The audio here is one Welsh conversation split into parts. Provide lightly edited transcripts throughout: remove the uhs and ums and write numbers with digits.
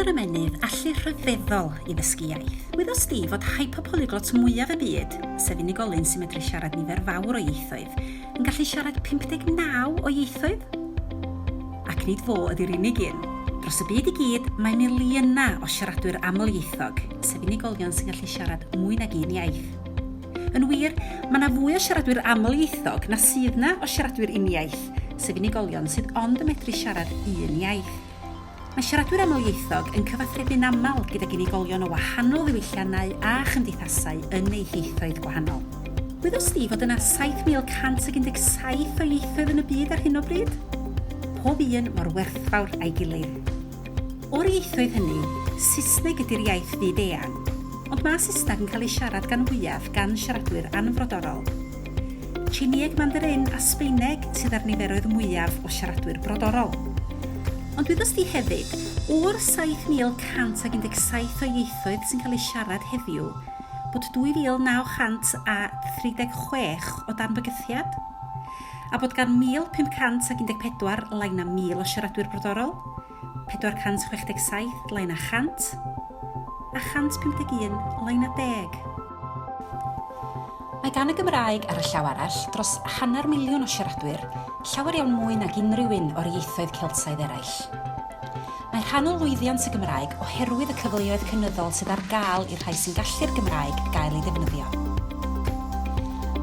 yr ymennydd allu rhyfeddol i ddysgu iaith. Wyddost di fod hyperpolyglot mwyaf y byd, sef unigolyn sy'n medru siarad nifer fawr o ieithoedd, yn gallu siarad 59 o ieithoedd? Ac nid fo ydy'r unig un. Dros y byd i gyd, mae miliynau o siaradwyr amlieithog, sef unigolion sy'n gallu siarad mwy nag un iaith. Yn wir, mae 'na fwy o siaradwyr amlieithog na sydd 'na o siaradwyr uniaith, sef unigolion sydd ond yn medru siarad un iaith. Mae siaradwyr amlieithog yn cyfathrebu'n aml gydag unigolion o wahanol ddiwylliannau a chymdeithasau yn eu hieithoedd gwahanol. Wyddost di fod yna 7,117 o ieithoedd yn y byd ar hyn o bryd? Pob un mor werthfawr â'i gilydd. O'r ieithoedd hynny, Saesneg ydy'r iaith fyd-eang, ond mae Saesneg yn cael ei siarad gan fwyaf gan siaradwyr anfrodorol. Tsieinïeg Mandarin a Sbaeneg sydd â'r niferoedd mwyaf o siaradwyr brodorol. Ond wyddost di hefyd, o'r 7,117 o ieithoedd sy'n cael eu siarad heddiw, bod 2,936 o dan bygythiad? A bod gan 1,514 lai na 1,000 o siaradwyr brodorol, 467 lai na 100, a 151 lai na deg? Mae gan y Gymraeg, ar y llaw arall, dros hanner miliwn o siaradwyr, llawer iawn mwy nag unrhyw un o'r ieithoedd Celtaidd eraill. Mae rhan o lwyddiant y Gymraeg oherwydd y cyfleoedd cynyddol sydd ar gael i'r rhai sy'n gallu'r Gymraeg gael ei ddefnyddio.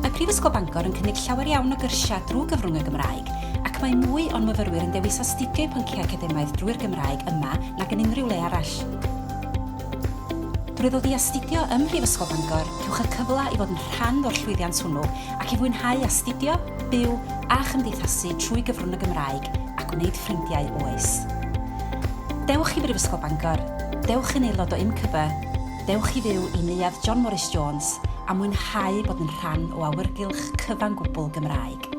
Mae Prifysgol Bangor yn cynnig llawer iawn o gyrsiau drwy gyfrwng y Gymraeg, ac mae mwy o'n myfyrwyr yn dewis astudio eu pynciau academaidd drwy'r Gymraeg yma nag yn unrhyw le arall. Drwy ddod i astudio ym Mhrifysgol Bangor, cewch y cyfle i fod yn rhan o'r llwyddiant hwnnw ac i fwynhau astudio, byw a chymdeithasu trwy gyfrwng y Gymraeg a gwneud ffrindiau oes. Dewch i Brifysgol Bangor, dewch yn aelod o UMCB, dewch i fyw i Neuadd John Morris Jones a mwynhau bod yn rhan o awyrgylch cyfan gwbl Gymraeg.